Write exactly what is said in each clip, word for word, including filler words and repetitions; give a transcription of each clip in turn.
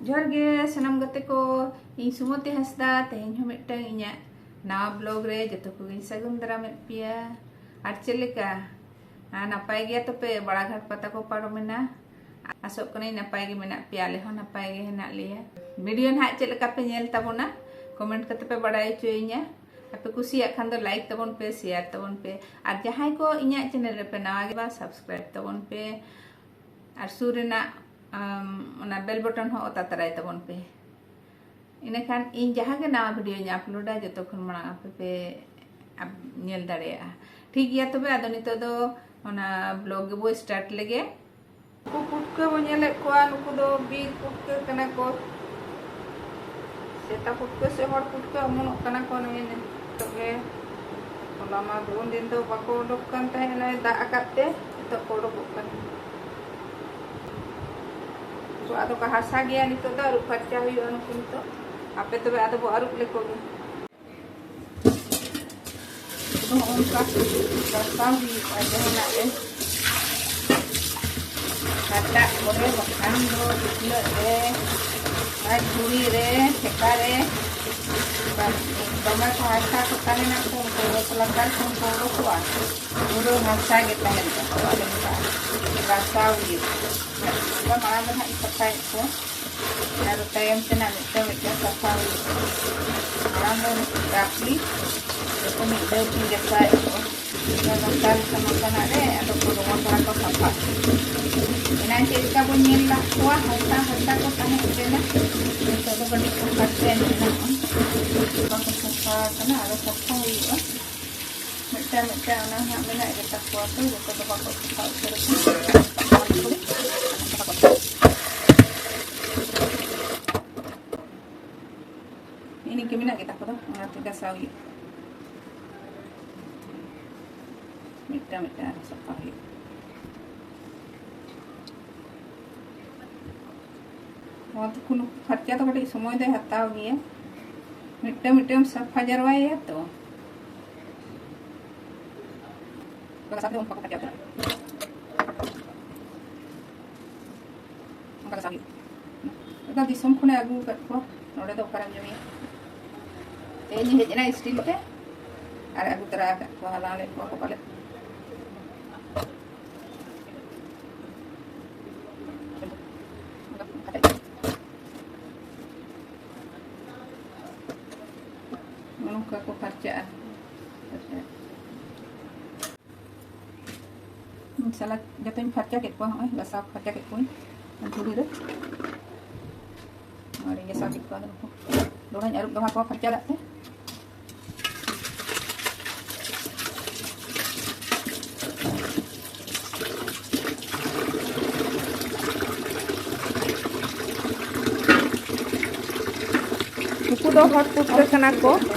ᱡᱚᱦᱟᱨ ᱜᱮ ᱥᱟᱱᱟᱢ ᱜᱟᱛᱮ ᱠᱚ, ᱤᱧ ᱥᱩᱢᱚᱛᱤ ᱦᱟᱸᱥᱫᱟ᱾ ᱛᱮᱦᱮᱧ ᱦᱚᱸ ᱢᱤᱫᱴᱟᱝ ᱤᱧᱟᱹᱜ ᱱᱟᱣᱟ ᱵᱞᱚᱜ ᱨᱮ ᱡᱚᱛᱚ ᱠᱚᱜᱮᱧ ᱥᱟᱹᱜᱩᱱ ᱫᱟᱨᱟᱢᱮᱫ ᱯᱮᱭᱟ᱾ ᱟᱨ ᱪᱮᱫ ᱞᱮᱠᱟ? ᱟᱨ ᱱᱟᱯᱟᱭ ᱜᱮᱭᱟ ᱛᱚᱯᱮ? ᱵᱟᱲᱟᱜᱷᱟᱴ ᱯᱟᱛᱟ ᱠᱚ ᱯᱟᱨᱚᱢᱮᱱᱟ, ᱟᱥᱚᱜ ᱠᱟᱹᱱᱟᱹᱧ ᱱᱟᱯᱟᱭ ᱜᱮ ᱢᱮᱱᱟᱜ ᱯᱮᱭᱟ, ᱟᱞᱮ ᱦᱚᱸ ᱱᱟᱯᱟᱭ ᱜᱮ ᱦᱮᱱᱟᱜ ᱞᱮᱭᱟ᱾ ᱵᱷᱤᱰᱤᱭᱳ ᱱᱟᱦᱟᱜ ᱪᱮᱫ ᱞᱮᱠᱟ ᱯᱮ ᱧᱮᱞ ᱛᱟᱵᱚᱱᱟ, ᱠᱚᱢᱮᱱᱴ ᱠᱟᱛᱮ ᱯᱮ ᱵᱟᱲᱟᱭ ᱦᱚᱪᱚᱭᱤᱧᱟ᱾ ᱟᱯᱮ ᱠᱩᱥᱤᱭᱟᱜ ᱠᱷᱟᱱ ᱫᱚ ᱞᱟᱭᱤᱠ ᱛᱟᱵᱚᱱ ᱯᱮ, ᱥᱮᱭᱟᱨ ᱛᱟᱵᱚᱱ ᱯᱮ, ᱟᱨ ᱡᱟᱦᱟᱸᱭ ᱠᱚ ᱤᱧᱟᱹᱜ ᱪᱮᱱᱮᱞ ᱨᱮᱯᱮ ᱱᱟᱣᱟ ᱜᱮ ᱵᱟ, ᱥᱟᱵᱥᱠᱨᱟᱭᱤᱵ ᱛᱟᱵᱚᱱ ᱯᱮ, ᱟᱨ ᱥᱩᱨ ᱨᱮᱱᱟᱜ ᱟᱢ, ᱚᱱᱟ ᱵᱮᱞ ᱵᱚᱴᱚᱱ ᱦᱚᱸ ᱚᱛᱟ ᱛᱟᱨᱟᱭ ᱛᱟᱵᱚᱱ ᱯᱮ᱾ ᱤᱱᱟᱹᱠᱷᱟᱱ ᱤᱧ ᱡᱟᱦᱟᱸ ᱜᱮ ᱱᱟᱣᱟ ᱵᱷᱤᱰᱤᱭᱳᱧ ᱟᱯᱞᱳᱰᱟ, ᱡᱚᱛᱚ ᱠᱷᱚᱱ ᱢᱟᱲᱟᱝ ᱟᱯᱮ ᱯᱮ ᱟᱯ-, ᱧᱮᱞ ᱫᱟᱲᱮᱭᱟᱜᱼᱟ᱾ ᱴᱷᱤᱠ ᱜᱮᱭᱟ, ᱛᱚᱵᱮ ᱟᱫᱚ ᱱᱤᱛᱚᱜ ᱫᱚ ᱚᱱᱟ ᱵᱞᱚᱜ ᱜᱮᱵᱚ ᱥᱴᱟᱨᱴ ᱞᱮᱜᱮ᱾ ᱱᱩᱠᱩ ᱯᱩᱴᱠᱟᱹ ᱵᱚ ᱧᱮᱞᱮᱫ ᱠᱚᱣᱟ, ᱱᱩᱠᱩ ᱫᱚ ᱵᱤᱨ ᱯᱩᱴᱠᱟᱹ ᱠᱟᱱᱟ ᱠᱚ᱾ ᱥᱮᱛᱟ ᱯᱩᱴᱠᱟᱹ ᱥᱮ ᱦᱚᱲ ᱯᱩᱴᱠᱟᱹ ᱚᱢᱚᱱᱚᱜ ᱠᱟᱱᱟ ᱠᱚ ᱱᱚᱜᱼᱚᱭ ᱱᱤᱛᱚᱜ ᱜᱮ᱾ ᱦᱚᱞᱟ ᱢᱟ ᱫᱚ ᱩᱱ ᱫᱤᱱ ᱫᱚ ᱵᱟᱠᱚ ᱩᱰᱩᱠ ᱠᱟᱱ ᱛᱟᱦᱮᱸᱫ, ᱱᱚᱜᱼᱚᱭ ᱫᱟᱜ ᱟᱠᱟᱫ ᱛᱮ ᱱᱤᱛᱚᱜ ᱠᱚ ᱩᱰᱩᱠᱚᱜ ᱠᱟᱱᱟ᱾ ᱟᱫᱚ ᱠᱚ ᱦᱟᱥᱟ ᱜᱮᱭᱟ, ᱱᱤᱛᱚᱜ ᱫᱚ ᱟᱹᱨᱩᱵ ᱯᱷᱟᱨᱪᱟ ᱦᱩᱭᱩᱜᱼᱟ ᱱᱩᱠᱩ ᱱᱤᱛᱚᱜ᱾ ᱟᱯᱮ ᱛᱚᱵᱮ ᱟᱫᱚ ᱵᱚ ᱟᱹᱨᱩᱵ ᱞᱮᱠᱚ ᱜᱮ᱾ ᱱᱚᱜᱼᱚ ᱱᱚᱝᱠᱟ ᱜᱟᱥᱟᱣ ᱦᱩᱭᱩᱜᱼᱟ ᱡᱟᱦᱟᱱᱟᱜ ᱨᱮ᱾ ᱦᱟᱴᱟᱜ ᱠᱚᱨᱮ, ᱵᱟᱠᱷᱟᱱ ᱫᱚ ᱴᱩᱯᱞᱟᱹᱜ ᱨᱮ, ᱟᱨ ᱡᱷᱩᱲᱤ ᱨᱮ, ᱴᱷᱮᱠᱟ ᱨᱮ᱾ ᱵᱟᱥ, ᱫᱚᱢᱮ ᱠᱚ ᱦᱟᱥᱟ ᱠᱚ ᱛᱟᱦᱮᱱᱟ ᱛᱚ, ᱩᱱᱠᱩ ᱫᱚ ᱞᱟᱛᱟᱨ ᱠᱷᱚᱱ ᱠᱚ ᱩᱰᱩᱠᱚᱜᱼᱟ᱾ ᱯᱩᱨᱟᱹ ᱦᱟᱥᱟ ᱜᱮ ᱛᱟᱦᱮᱱ ᱛᱟᱠᱚᱣᱟ, ᱟᱫᱚ ᱱᱚᱝᱠᱟ ᱜᱟᱥᱟᱣ ᱦᱩᱭᱩᱜᱼᱟ᱾ ᱚᱱᱠᱟ ᱢᱟᱲᱟᱝ ᱫᱚ ᱱᱟᱦᱟᱜ ᱤᱧ ᱥᱟᱯᱷᱟᱭᱮᱫ ᱠᱚᱣᱟ᱾ ᱟᱨ ᱛᱟᱭᱚᱢ ᱛᱮᱱᱟᱜ ᱢᱤᱫᱴᱟᱝ ᱢᱤᱫᱴᱟᱝ ᱥᱟᱯᱷᱟ ᱦᱩᱭᱩᱜᱼᱟ᱾ ᱢᱟᱲᱟᱝ ᱫᱚ ᱨᱟᱯᱷᱞᱤ ᱡᱚᱛᱚ ᱢᱤᱫ ᱫᱷᱟᱣ ᱛᱤᱧ ᱜᱟᱥᱟᱣᱮᱫ ᱠᱚᱣᱟ᱾ ᱚᱱᱟ ᱱᱚᱝᱠᱟ ᱥᱟᱢᱟᱝ ᱛᱮᱱᱟᱜ ᱨᱮ ᱟᱫᱚ ᱠᱚ ᱨᱚᱦᱚᱲ ᱫᱷᱟᱨᱟ ᱠᱚ ᱥᱟᱯᱷᱟ᱾ ᱮᱱᱟᱝ ᱪᱮᱫ ᱞᱮᱠᱟ ᱵᱚᱱ ᱧᱮᱞ ᱞᱮᱫ ᱠᱚᱣᱟ, ᱦᱟᱥᱟ ᱦᱟᱥᱟ ᱠᱚ ᱛᱟᱦᱮᱸ ᱠᱟᱱᱟ, ᱱᱤᱛᱚᱜ ᱫᱚ ᱠᱟᱹᱴᱤᱡ ᱠᱚ ᱯᱷᱟᱨᱪᱟ ᱧᱚᱜ ᱮᱱᱟ᱾ ᱵᱟᱠᱚ ᱥᱟᱯᱷᱟ ᱟᱠᱟᱱᱟ, ᱟᱨᱚ ᱥᱟᱯᱷᱟ ᱦᱩᱭᱩᱜᱼᱟ᱾ ᱢᱤᱫᱴᱟᱝ ᱢᱤᱫᱴᱟᱝ ᱚᱱᱟ ᱦᱟᱸᱜ ᱢᱮᱱᱟᱜ ᱜᱮᱛᱟ ᱠᱚᱣᱟ ᱛᱚ, ᱡᱚᱛᱚ ᱫᱚ ᱵᱟᱠᱚ ᱥᱟᱯᱷᱟ ᱩᱛᱟᱹᱨ ᱟᱠᱟᱱᱟ᱾ ᱱᱤᱝᱠᱟᱹ ᱢᱮᱱᱟᱜ ᱜᱮᱛᱟ ᱠᱚ ᱫᱚ, ᱚᱱᱟᱛᱮ ᱜᱟᱥᱟᱣ ᱦᱩᱭᱩᱜᱼᱟ᱾ ᱢᱤᱫᱴᱟᱝ ᱢᱤᱫᱴᱟᱝ ᱟᱨᱚ ᱥᱟᱯᱷᱟ ᱦᱩᱭᱩᱜᱼᱟ᱾ ᱱᱚᱣᱟ ᱫᱚ ᱠᱳᱱᱳ ᱯᱷᱟᱨᱪᱟ ᱫᱚ ᱠᱟᱹᱴᱤᱡ ᱥᱚᱢᱚᱭ ᱫᱚᱭ ᱦᱟᱛᱟᱣ ᱜᱮᱭᱟ, ᱢᱤᱫᱴᱟᱝ ᱢᱤᱫᱴᱟᱝ ᱥᱟᱯᱷᱟ ᱡᱟᱨᱣᱟᱭᱟ ᱛᱚ᱾ ᱚᱱᱠᱟ ᱜᱟᱥᱟᱣ ᱠᱟᱛᱮ ᱚᱱᱠᱟ ᱠᱚ ᱯᱷᱟᱨᱪᱟ ᱩᱛᱟᱹᱨᱟ᱾ ᱚᱱᱠᱟ ᱜᱟᱥᱟᱣ ᱦᱩᱭᱩᱜᱼᱟ᱾ ᱫᱤᱥᱚᱢ ᱠᱷᱚᱱᱮ ᱟᱹᱜᱩ ᱟᱠᱟᱫ ᱠᱚᱣᱟ, ᱱᱚᱰᱮ ᱫᱚ ᱚᱠᱟᱨᱮᱢ ᱧᱟᱢᱮᱭᱟ? ᱛᱮᱦᱮᱧ ᱦᱮᱡ ᱮᱱᱟ ᱥᱴᱤᱞ ᱛᱮ ᱟᱨ ᱟᱹᱜᱩ ᱛᱚᱨᱟ ᱟᱠᱟᱫ ᱠᱚᱣᱟ, ᱦᱟᱞᱟᱝ ᱞᱮᱫ ᱠᱚᱣᱟ ᱠᱚ ᱯᱟᱞᱮ᱾ ᱱᱚᱝᱠᱟ ᱠᱚ ᱯᱷᱟᱨᱪᱟᱜᱼᱟ᱾ ᱥᱟᱞᱟ ᱡᱚᱛᱚᱧ ᱯᱷᱟᱨᱪᱟ ᱠᱮᱫ ᱠᱚᱣᱟ, ᱱᱚᱜᱼᱚᱭ ᱜᱷᱟᱥᱟᱣ ᱯᱷᱟᱨᱪᱟ ᱠᱮᱫ ᱠᱚᱣᱟᱧ ᱫᱷᱩᱲᱤ ᱨᱮ᱾ ᱱᱚᱣᱟᱨᱤᱧ ᱜᱷᱟᱥᱟᱣ ᱠᱮᱫ ᱠᱚᱣᱟ, ᱟᱫᱚ ᱱᱩᱠᱩ ᱫᱚᱦᱲᱟᱧ ᱟᱹᱨᱩᱵ ᱫᱚᱦᱲᱟ ᱠᱚᱣᱟ ᱯᱷᱟᱨᱪᱟ ᱫᱟᱜ ᱛᱮ᱾ ᱱᱩᱠᱩ ᱫᱚ ᱦᱚᱲ ᱯᱩᱴᱠᱟᱹ ᱠᱟᱱᱟ ᱠᱚ᱾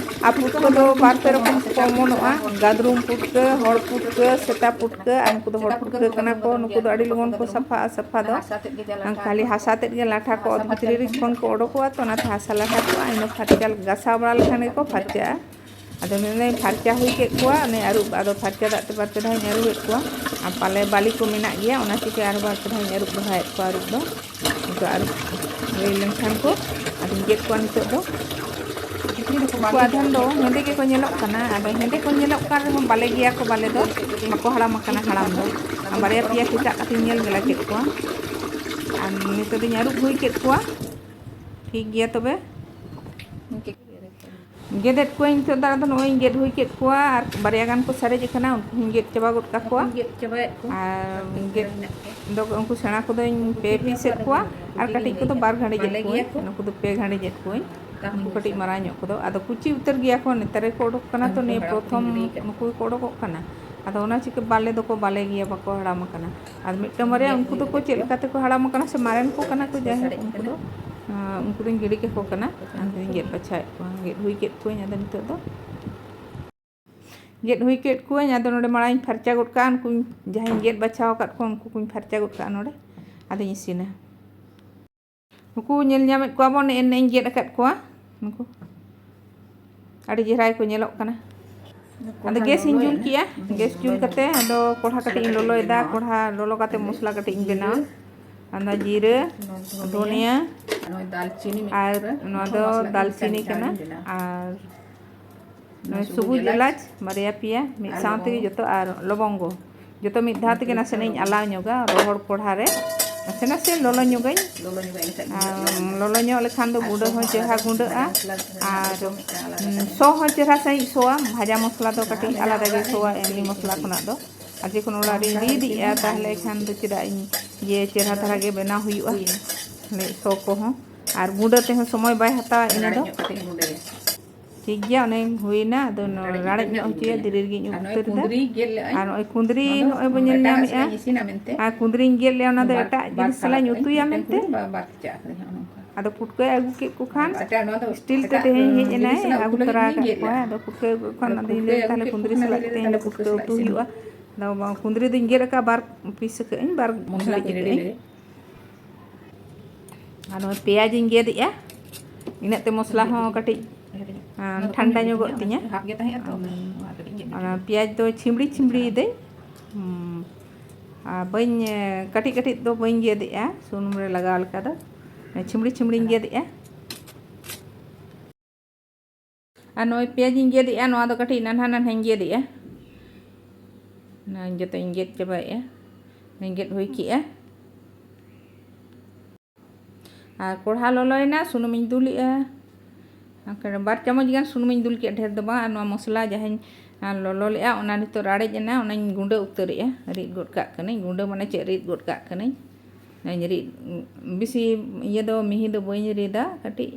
ᱟᱨ ᱯᱩᱴᱠᱟᱹ ᱫᱚ ᱵᱟᱨ ᱯᱮ ᱨᱚᱠᱚᱢ ᱠᱚ ᱚᱢᱚᱱᱚᱜᱼᱟ, ᱜᱟᱫᱽᱨᱩᱢ ᱯᱩᱴᱠᱟᱹ, ᱦᱚᱲ ᱯᱩᱴᱠᱟᱹ, ᱥᱮᱛᱟ ᱯᱩᱴᱠᱟᱹ᱾ ᱟᱨ ᱱᱩᱠᱩ ᱫᱚ ᱦᱚᱲ ᱯᱩᱴᱠᱟᱹ ᱠᱟᱱᱟ ᱠᱚ᱾ ᱱᱩᱠᱩ ᱫᱚ ᱟᱹᱰᱤ ᱞᱚᱜᱚᱱ ᱠᱚ ᱥᱟᱯᱷᱟᱜᱼᱟ, ᱥᱟᱯᱷᱟ ᱫᱚ᱾ ᱠᱷᱟᱹᱞᱤ ᱦᱟᱥᱟ ᱛᱮᱫ ᱜᱮ ᱞᱟᱴᱷᱟ ᱠᱚ ᱚᱛ ᱵᱷᱤᱛᱨᱤ ᱨᱮ ᱠᱷᱚᱱ ᱠᱚ ᱚᱰᱚᱠᱚᱜᱼᱟ, ᱛᱚ ᱚᱱᱟᱛᱮ ᱦᱟᱥᱟ ᱞᱟᱴᱷᱟ ᱠᱚᱜᱼᱟ, ᱤᱱᱟᱹ ᱯᱷᱟᱨᱪᱟ, ᱜᱟᱥᱟᱣ ᱵᱟᱲᱟ ᱞᱮᱠᱷᱟᱱ ᱜᱮᱠᱚ ᱯᱷᱟᱨᱪᱟᱜᱼᱟ᱾ ᱟᱫᱚ ᱱᱚᱜᱼᱚᱭ ᱯᱷᱟᱨᱪᱟ ᱦᱩᱭ ᱠᱮᱫ ᱠᱚᱣᱟ, ᱚᱱᱮ ᱟᱹᱨᱩᱵ, ᱟᱫᱚ ᱯᱷᱟᱨᱪᱟ ᱫᱟᱜ ᱛᱮ ᱵᱟᱨ ᱯᱮ ᱫᱷᱟᱣ ᱤᱧ ᱟᱹᱨᱩᱵᱮᱫ ᱠᱚᱣᱟ᱾ ᱟᱨ ᱯᱟᱞᱮ ᱵᱟᱹᱞᱤ ᱠᱚ ᱢᱮᱱᱟᱜ ᱜᱮᱭᱟ, ᱚᱱᱟ ᱪᱤᱠᱟᱹ ᱟᱨ ᱵᱟᱨ ᱯᱮ ᱫᱷᱟᱣ ᱤᱧ ᱟᱹᱨᱩᱵ ᱫᱚᱦᱲᱟᱭᱮᱫ ᱠᱚᱣᱟ᱾ ᱟᱹᱨᱩᱵ ᱫᱚ ᱱᱤᱛᱚᱜ ᱟᱹᱨᱩᱵ ᱦᱩᱭ ᱞᱮᱱᱠᱷᱟᱱ ᱠᱚ ᱟᱫᱚᱧ ᱜᱮᱫ ᱠᱚᱣᱟ ᱱᱤᱛᱚᱜ ᱫᱚ᱾ ᱩᱱᱠᱩ ᱟᱫᱷᱮᱱ ᱫᱚ ᱦᱮᱸᱫᱮ ᱜᱮᱠᱚ ᱧᱮᱞᱚᱜ ᱠᱟᱱᱟ, ᱟᱫᱚ ᱦᱮᱸᱫᱮ ᱠᱚ ᱧᱮᱞᱚᱜ ᱠᱟᱱ ᱨᱮᱦᱚᱸ ᱵᱟᱞᱮ ᱜᱮᱭᱟ ᱠᱚ, ᱵᱟᱞᱮ ᱫᱚ ᱵᱟᱠᱚ ᱦᱟᱲᱟᱢ ᱟᱠᱟᱱᱟ ᱦᱟᱲᱟᱢ ᱫᱚ᱾ ᱟᱨ ᱵᱟᱨᱭᱟ ᱯᱮᱭᱟ ᱠᱮᱪᱟᱜ ᱠᱟᱛᱮᱧ ᱧᱮᱞ ᱵᱮᱞᱟ ᱠᱮᱫ ᱠᱚᱣᱟ᱾ ᱟᱨ ᱱᱤᱛᱚᱜ ᱫᱚᱧ ᱟᱹᱨᱩᱵ ᱦᱩᱭ ᱠᱮᱫ ᱠᱚᱣᱟ᱾ ᱴᱷᱤᱠ ᱜᱮᱭᱟ ᱛᱚᱵᱮ᱾ ᱜᱮᱫᱮᱫ ᱠᱚᱣᱟᱧ ᱱᱤᱛᱚᱜ ᱫᱚ, ᱟᱫᱚ ᱱᱚᱜᱼᱚᱭ ᱤᱧ ᱜᱮᱫ ᱦᱩᱭ ᱠᱮᱫ ᱠᱚᱣᱟ, ᱟᱨ ᱵᱟᱨᱭᱟ ᱜᱟᱱ ᱠᱚ ᱥᱟᱨᱮᱡ ᱟᱠᱟᱱᱟ, ᱩᱱᱠᱩ ᱦᱚᱸᱧ ᱜᱮᱫ ᱪᱟᱵᱟ ᱜᱚᱫ ᱠᱟᱠᱚᱣᱟ᱾ ᱜᱮᱫ ᱪᱟᱵᱟᱭᱮᱫ ᱠᱚᱣᱟ᱾ ᱟᱨ ᱜᱮᱫ ᱫᱚ ᱩᱱᱠᱩ ᱥᱮᱬᱟ ᱠᱚᱫᱚᱧ ᱯᱮ ᱯᱤᱥ ᱮᱫ ᱠᱚᱣᱟ, ᱟᱨ ᱠᱟᱹᱴᱤᱡ ᱠᱚᱫᱚ ᱵᱟᱨ ᱜᱷᱟᱹᱲᱤᱡ ᱮᱫ ᱠᱚᱣᱟᱧ᱾ ᱱᱩᱠᱩ ᱫᱚ ᱯᱮ ᱜᱷᱟᱹᱲᱤᱡ ᱮᱫ ᱠᱚᱣᱟᱧ᱾ ᱩᱱᱠᱩ ᱠᱟᱹᱴᱤᱡ ᱢᱟᱨᱟᱝ ᱧᱚᱜ ᱠᱚᱫᱚ ᱟᱫᱚ ᱠᱩᱪᱤ ᱩᱛᱟᱹᱨ ᱜᱮᱭᱟ ᱠᱚ, ᱱᱮᱛᱟᱨ ᱜᱮᱠᱚ ᱚᱰᱚᱠ ᱠᱟᱱᱟ ᱛᱚ, ᱱᱤᱭᱟᱹ ᱯᱨᱚᱛᱷᱚᱢ ᱱᱩᱠᱩ ᱜᱮᱠᱚ ᱚᱰᱚᱠᱚᱜ ᱠᱟᱱᱟ᱾ ᱟᱫᱚ ᱚᱱᱟ ᱪᱤᱠᱟᱹ ᱵᱟᱞᱮ ᱫᱚᱠᱚ ᱵᱟᱞᱮ ᱜᱮᱭᱟ, ᱵᱟᱠᱚ ᱦᱟᱲᱟᱢ ᱟᱠᱟᱱᱟ᱾ ᱟᱨ ᱢᱤᱫᱴᱟᱝ ᱵᱟᱨᱭᱟ ᱩᱱᱠᱩ ᱫᱚᱠᱚ ᱪᱮᱫ ᱞᱮᱠᱟ ᱛᱮᱠᱚ ᱦᱟᱲᱟᱢ ᱟᱠᱟᱱᱟ ᱥᱮ ᱢᱟᱨᱮᱱ ᱠᱚ ᱠᱟᱱᱟ ᱠᱚ, ᱡᱟᱭᱦᱳᱠ ᱩᱱᱠᱩ ᱫᱚ, ᱟᱸ, ᱩᱱᱠᱩ ᱫᱚᱧ ᱜᱤᱰᱤ ᱠᱟᱠᱚ ᱠᱟᱱᱟ᱾ ᱟᱫᱚᱧ ᱜᱮᱫ ᱵᱟᱪᱷᱟᱣᱮᱫ ᱠᱚᱣᱟ, ᱜᱮᱫ ᱦᱩᱭ ᱠᱮᱫ ᱠᱚᱣᱟᱧ᱾ ᱟᱫᱚ ᱱᱤᱛᱚᱜ ᱫᱚ ᱜᱮᱫ ᱦᱩᱭ ᱠᱮᱫ ᱠᱚᱣᱟᱧ᱾ ᱟᱫᱚ ᱱᱚᱰᱮ ᱢᱟᱲᱟᱝ ᱤᱧ ᱯᱷᱟᱨᱪᱟ ᱜᱚᱫ ᱠᱟᱜᱼᱟ, ᱩᱱᱠᱩ ᱡᱟᱦᱟᱸᱧ ᱜᱮᱫ ᱵᱟᱪᱷᱟᱣ ᱟᱠᱟᱫ ᱠᱚᱣᱟ, ᱩᱱᱠᱩ ᱠᱚᱧ ᱯᱷᱟᱨᱪᱟ ᱜᱚᱫ ᱠᱟᱜᱼᱟ ᱱᱚᱰᱮ᱾ ᱟᱫᱚᱧ ᱤᱥᱤᱱᱟ᱾ ᱱᱩᱠᱩ ᱧᱮᱞ ᱧᱟᱢᱮᱫ ᱠᱚᱣᱟ ᱵᱚᱱ, ᱱᱮᱜᱼᱮ ᱱᱮᱜᱼᱮᱧ ᱜᱮᱫ ᱟᱠᱟᱫ ᱠᱚᱣᱟ᱾ ᱱᱩᱠᱩ ᱟᱹᱰᱤ ᱪᱮᱦᱨᱟ ᱜᱮᱠᱚ ᱧᱮᱞᱚᱜ ᱠᱟᱱᱟ᱾ ᱟᱫᱚ ᱜᱮᱥ ᱤᱧ ᱡᱩᱞ ᱠᱮᱜᱼᱟ᱾ ᱜᱮᱥ ᱡᱩᱞ ᱠᱟᱛᱮ ᱟᱫᱚ ᱠᱚᱲᱦᱟ ᱠᱟᱹᱴᱤᱡ ᱤᱧ ᱞᱚᱞᱚᱭᱮᱫᱟ᱾ ᱠᱚᱲᱦᱟ ᱞᱚᱞᱚ ᱠᱟᱛᱮ ᱢᱚᱥᱞᱟ ᱠᱟᱹᱴᱤᱡ ᱤᱧ ᱵᱮᱱᱟᱣᱟ᱾ ᱟᱫᱟ ᱡᱤᱨᱟᱹ, ᱱᱚᱣᱟ ᱫᱚ ᱫᱷᱚᱱᱤᱭᱟᱹ, ᱫᱷᱚᱱᱤᱭᱟᱹ, ᱟᱨ ᱱᱚᱣᱟ ᱫᱚ ᱢᱤᱫ ᱟᱨ ᱯᱩᱨᱟᱹ ᱱᱚᱣᱟ ᱢᱚᱥᱞᱟ ᱫᱚ ᱠᱟᱱᱟ, ᱫᱟᱞᱪᱤᱱᱤ ᱢᱤᱫᱴᱟᱝ ᱠᱟᱱᱟ᱾ ᱡᱟᱝ ᱠᱟᱱᱟ᱾ ᱟᱨ ᱱᱚᱣᱟ ᱱᱚᱣᱟ ᱥᱩᱵᱩᱡ ᱥᱩᱵᱩᱡ ᱮᱞᱟᱪ᱾ ᱮᱞᱟᱪ ᱵᱟᱨᱭᱟ ᱯᱮᱭᱟ ᱢᱤᱫ ᱟᱨ ᱥᱟᱶ ᱛᱮᱜᱮ ᱞᱚᱵᱚᱝ᱾ ᱡᱚᱛᱚ, ᱟᱨ ᱞᱚᱵᱚᱝᱜᱚ᱾ ᱡᱚᱛᱚ ᱢᱤᱫ ᱫᱷᱟᱣ ᱛᱮᱜᱮ ᱱᱟᱥᱮᱱᱟᱜ ᱤᱧ ᱟᱞᱟᱣ ᱧᱚᱜᱟ ᱨᱚᱦᱚᱲ ᱠᱚᱲᱦᱟ ᱨᱮ, ᱱᱟᱥᱮ ᱱᱟᱥᱮ ᱞᱚᱞᱚ ᱧᱚᱜᱟᱹᱧ᱾ ᱞᱚᱞᱚ ᱧᱚᱜᱟᱜ ᱤᱧ ᱠᱷᱟᱡ ᱜᱮ ᱟᱨ ᱞᱚᱞᱚ ᱧᱚᱜ᱾ ᱞᱚᱞᱚ ᱧᱚᱜ ᱞᱮᱠᱷᱟᱱ ᱫᱚ ᱟᱨ ᱜᱩᱸᱰᱟᱹ ᱥᱚ ᱦᱚᱸ ᱢᱚᱥᱞᱟ ᱪᱮᱦᱨᱟ ᱠᱚ ᱜᱩᱸᱰᱟᱹᱜᱼᱟ᱾ ᱵᱷᱟᱡᱟ ᱢᱚᱥᱞᱟ ᱫᱚ ᱟᱨ, ᱢᱤᱫᱴᱟᱝ ᱟᱞᱟᱫᱟ ᱦᱩᱸ, ᱛᱟᱦᱮᱱᱟ᱾ ᱥᱚ ᱦᱚᱸ ᱪᱮᱦᱨᱟ ᱥᱟᱺᱦᱤᱡ ᱥᱚᱣᱟ᱾ ᱵᱷᱟᱡᱟ ᱢᱚᱥᱞᱟ ᱫᱚ ᱠᱟᱹᱴᱤᱡ ᱟᱞᱮ ᱟᱞᱟᱫᱟ ᱜᱮ ᱚᱲᱟᱜ ᱨᱮ ᱥᱚᱣᱟ ᱤᱧ ᱮᱢᱱᱤ ᱛᱮᱜᱮ ᱢᱚᱥᱞᱟ ᱤᱥᱤᱱ᱾ ᱠᱷᱚᱱᱟᱜ ᱫᱚ᱾ ᱟᱨ ᱡᱚᱠᱷᱚᱱ ᱚᱲᱟᱜ ᱨᱤᱧ ᱱᱚᱝᱠᱟ ᱨᱤᱫ ᱠᱟᱛᱮ ᱮᱜᱼᱟ, ᱤᱥᱤᱱ ᱛᱟᱦᱞᱮ ᱠᱷᱟᱱ ᱫᱚ ᱪᱮᱫᱟᱜ ᱤᱧ ᱤᱭᱟᱹ ᱪᱮᱦᱨᱟ ᱫᱷᱟᱨᱟ ᱜᱮ ᱵᱮᱱᱟᱣ ᱦᱩᱭᱩᱜᱼᱟ᱾ ᱦᱩᱭᱱᱟ᱾ ᱞᱮ ᱥᱚ ᱠᱚᱦᱚᱸ᱾ ᱟᱨ ᱜᱩᱸᱰᱟᱹ ᱛᱮᱦᱚᱸ ᱥᱚᱢᱚᱭ ᱵᱟᱭ ᱦᱟᱛᱟᱣᱟ ᱤᱱᱟᱹ ᱨᱟᱲᱮᱡ ᱫᱚ᱾ ᱧᱚᱜ ᱠᱟᱛᱮ ᱤᱧ ᱜᱩᱸᱰᱟᱹᱭᱟ᱾ ᱴᱷᱤᱠ ᱜᱮᱭᱟ, ᱚᱱᱮ ᱦᱩᱭᱱᱟ, ᱟᱫᱚ ᱱᱚᱣᱟ ᱨᱟᱲᱮᱡ ᱨᱟᱲᱮᱡ ᱧᱚᱜ ᱧᱚᱜ ᱦᱚᱪᱚᱭᱟ, ᱤᱧ ᱫᱤᱨᱤ ᱨᱮᱜᱮᱧ ᱟᱨ ᱩᱵ ᱱᱚᱜᱼᱚᱭ ᱩᱛᱟᱹᱨ ᱮᱫᱟ᱾ ᱠᱩᱸᱫᱽᱨᱤ ᱜᱮᱫ ᱞᱮᱜᱼᱟᱹᱧ᱾ ᱟᱨ ᱱᱚᱜᱼᱚᱭ ᱠᱩᱸᱫᱽᱨᱤ ᱱᱚᱜᱼᱚᱭ ᱵᱚᱱ ᱧᱮᱞ ᱧᱟᱢᱮᱫᱼᱟ᱾ ᱟᱨ ᱠᱩᱸᱫᱽᱨᱤᱧ ᱜᱮᱫ ᱞᱮᱜᱼᱟ, ᱚᱱᱟ ᱫᱚ ᱮᱴᱟᱜ ᱡᱤᱱᱤᱥ ᱥᱟᱞᱟᱜ ᱤᱧ ᱩᱛᱩᱭᱟ ᱢᱮᱱᱛᱮ᱾ ᱟᱫᱚ ᱯᱩᱴᱠᱟᱹᱭ ᱟᱹᱜᱩ ᱠᱮᱫ ᱠᱚ ᱠᱷᱟᱱ ᱥᱴᱤᱞ ᱛᱮ ᱛᱮᱦᱮᱧ ᱦᱮᱡ ᱮᱱᱟᱭ, ᱟᱹᱜᱩ ᱛᱚᱨᱟ ᱟᱠᱟᱫ ᱠᱚᱣᱟᱭ᱾ ᱟᱫᱚ ᱯᱩᱴᱠᱟᱹ ᱟᱹᱜᱩ ᱠᱮᱫ ᱠᱷᱟᱱ ᱟᱫᱚᱧ ᱞᱟᱹᱭ ᱫᱟ, ᱛᱟᱦᱞᱮ ᱠᱩᱸᱫᱽᱨᱤ ᱥᱟᱞᱟᱜ ᱛᱮᱦᱮᱧ ᱫᱚ ᱯᱩᱴᱠᱟᱹ ᱩᱛᱩ ᱦᱩᱭᱩᱜᱼᱟ᱾ ᱟᱫᱚ ᱠᱩᱸᱫᱽᱨᱤ ᱫᱚᱧ ᱜᱮᱫ ᱟᱠᱟᱫᱼᱟ, ᱵᱟᱨ ᱯᱤᱥ ᱟᱠᱟᱫ ᱟᱹᱧ, ᱵᱟᱨ ᱢᱚᱥᱞᱟ ᱦᱟᱹᱴᱤᱧ ᱠᱟᱛᱮ᱾ ᱟᱨ ᱱᱚᱜᱼᱚᱭ ᱯᱮᱸᱭᱟᱡᱽ ᱤᱧ ᱜᱮᱫ ᱮᱜᱼᱟ, ᱤᱱᱟᱹᱜ ᱛᱮ ᱢᱚᱥᱞᱟ ᱦᱚᱸ ᱠᱟᱹᱴᱤᱡ, ᱟᱢ, ᱚᱱᱟ ᱫᱚ ᱴᱷᱟᱱᱰᱟ ᱠᱚᱢ ᱧᱚᱜ ᱧᱚᱜᱚᱜ ᱜᱮᱭᱟ, ᱛᱤᱧᱟ᱾ ᱚᱱᱟ ᱦᱟᱯ ᱜᱮ ᱛᱟᱦᱮᱸᱜᱼᱟ ᱛᱚ, ᱟᱢ, ᱚᱱᱟ ᱠᱟᱹᱴᱤᱡ ᱤᱧ ᱜᱮᱫ ᱚᱱᱟ ᱠᱮᱫᱟ᱾ ᱯᱮᱸᱭᱟᱡᱽ ᱫᱚ ᱪᱷᱤᱢᱲᱤ ᱪᱷᱤᱢᱲᱤ ᱭᱮᱫᱟᱹᱧ᱾ ᱦᱩᱸ᱾ ᱟᱨ ᱵᱟᱹᱧ, ᱠᱟᱹᱴᱤᱡ ᱠᱟᱹᱴᱤᱡ ᱫᱚ ᱵᱟᱹᱧ ᱜᱮᱫ ᱮᱜᱼᱟ, ᱥᱩᱱᱩᱢ ᱨᱮ ᱞᱟᱜᱟᱣ ᱞᱮᱠᱟ ᱫᱚ᱾ ᱪᱷᱤᱢᱲᱤ ᱪᱷᱤᱢᱲᱤᱧ ᱜᱮᱫ ᱮᱜᱼᱟ᱾ ᱟᱨ ᱱᱚᱜᱼᱚᱭ ᱯᱮᱸᱭᱟᱡᱽ ᱤᱧ ᱜᱮᱫ ᱮᱜᱼᱟ, ᱱᱚᱣᱟ ᱫᱚ ᱠᱟᱹᱴᱤᱡ ᱱᱟᱱᱦᱟ ᱱᱟᱱᱦᱟᱧ ᱜᱮᱫ ᱮᱜᱼᱟ᱾ ᱱᱚᱣᱟ ᱡᱚᱛᱚᱧ ᱜᱮᱫ ᱪᱟᱵᱟᱭᱮᱜᱼᱟ, ᱱᱚᱣᱟᱧ ᱜᱮᱫ ᱦᱩᱭ ᱠᱮᱜᱼᱟ᱾ ᱟᱨ ᱠᱚᱲᱦᱟ ᱞᱚᱞᱚᱭᱮᱱᱟ, ᱥᱩᱱᱩᱢᱤᱧ ᱫᱩᱞᱮᱜᱼᱟ᱾ ᱵᱟᱨ ᱪᱟᱢᱚᱪ ᱜᱟᱱ ᱥᱩᱱᱩᱢᱤᱧ ᱫᱩᱞ ᱠᱮᱜᱼᱟ, ᱰᱷᱮᱨ ᱫᱚ ᱵᱟᱝ᱾ ᱟᱨ ᱱᱚᱣᱟ ᱢᱚᱥᱞᱟ ᱡᱟᱦᱟᱸᱧ ᱞᱚᱞᱚ ᱞᱮᱜᱼᱟ, ᱚᱱᱟ ᱱᱤᱛᱚᱜ ᱨᱟᱲᱮᱡ ᱮᱱᱟ, ᱚᱱᱟᱧ ᱜᱩᱸᱰᱟᱹ ᱩᱛᱟᱹᱨᱮᱜᱼᱟ᱾ ᱨᱤᱫ ᱜᱚᱫ ᱠᱟᱜ ᱠᱟᱹᱱᱟᱹᱧ, ᱜᱩᱸᱰᱟᱹ ᱢᱟᱱᱮ ᱪᱮᱫ, ᱨᱤᱫ ᱜᱚᱫ ᱠᱟᱜ ᱠᱟᱹᱱᱟᱹᱧ᱾ ᱚᱱᱟᱧ ᱨᱤᱫ, ᱵᱮᱥᱤ ᱤᱭᱟᱹ ᱫᱚ, ᱢᱤᱦᱤ ᱫᱚ ᱵᱟᱹᱧ ᱨᱤᱫᱟ, ᱠᱟᱹᱴᱤᱡ